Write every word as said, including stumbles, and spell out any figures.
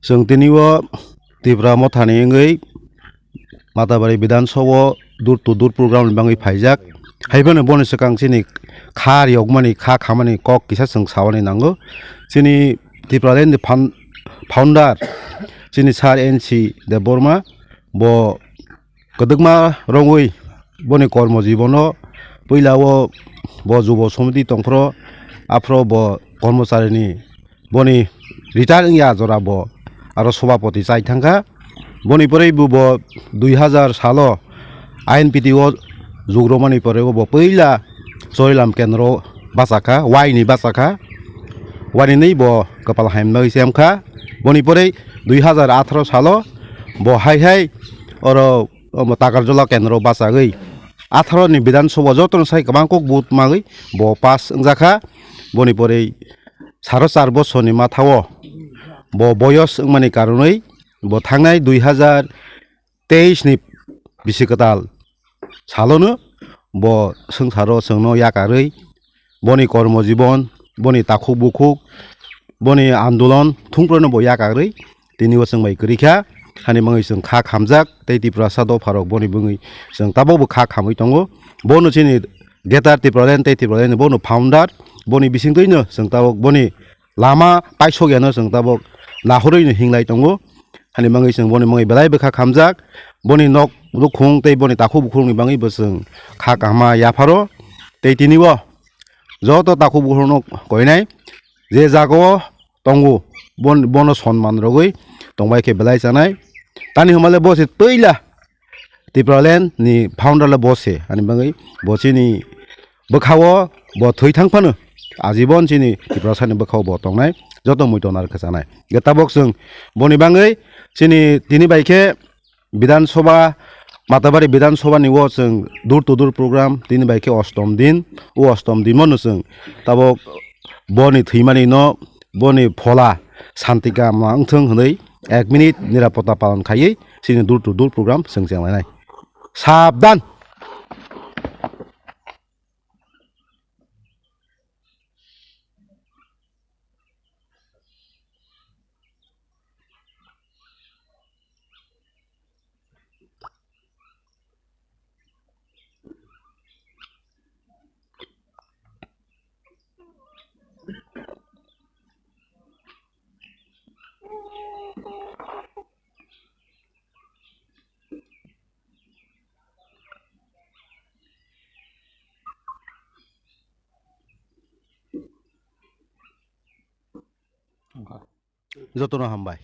Chwng tini o Tipra Mothani wngwi Matabari Bidhan Sabha o door to door program ni bagwi phaijak. Haiphano boni swkang chini kha riyokmani, kha khamani kok kisa chwng saui nango. Chini Tipraland ni fan-, founder chini Sir N C Debbarma bo kwdwkma rwngwi boni kormo jibono puila o bo jubo somiti tongphro, aphro bo kormocharini boni retire wngya jora bo aro sobhapoti chai thangkha. Boni pore bo, bo dui hazar salo I N P T o jugromani pore bo puila Chorilam kendro bachakha, waini bachakha, waini bo kwpal hamya wngwi chemkha. Boni pore dui hazar atharo salo bo hai hai oro omo Takarjala kendro bachagwi atharo ni Bidhan Sabha jotono sai kwbang kok vote magwi bo pass wngjakha. Boni pore saro char bosorni mathao bo boyos wngmani karonwi bo thangnai dui hazar teis ni bisi kwtal salono bo swngcharo chwngno yakarwi boni kormo jibon, boni takhuk bukhuk, boni andolon thungphrono bo yakarwi tini o chwng bai kwrwi kha. Hani bagwi chwng kha khamjak tei Tiprasa dopharok boni bagwi chwng tabukbo kha khamwi tongo. Bono chini Greater Tipraland tei Tipraland ni bono founder, boni bisingtwino chwng tabuk boni lama paisok yano chwng tabuk nahorwi no hinglai tongo. Hani bagwi chwng boni bagwi belai bwkha khamjak, boni nok nukhung tei boni takhuk bukhukni bagwi bo chwng kha kahma yapharo. Tei tini o joto takhuk bukhukno koinai je jaga o tongo bon-, bono sonman rwgwi tongbai khe belai chanai. Tani hwnmale bo se twila Tipraland ni founder le bo se, ani bagwi bo chini bwkhao bo thwi thang phano ajibon chini Tiprasa ni bwkhao bo tongnai, joto muitu nar khe chanai. Ge tabok chwng boni bagwi chini tini bai khe Bidhan Sabha, Matabari Bidhan Sabha ni o chwng door to door program tini bai khe ostom din, o ostom din mano chwng tabok boni thwimani no boni phola santi kama wngthwng hwnwi ek minute nirapota palon khaiwi chini door to door program chwng chenglainai. Sabdan! Jotono hambai.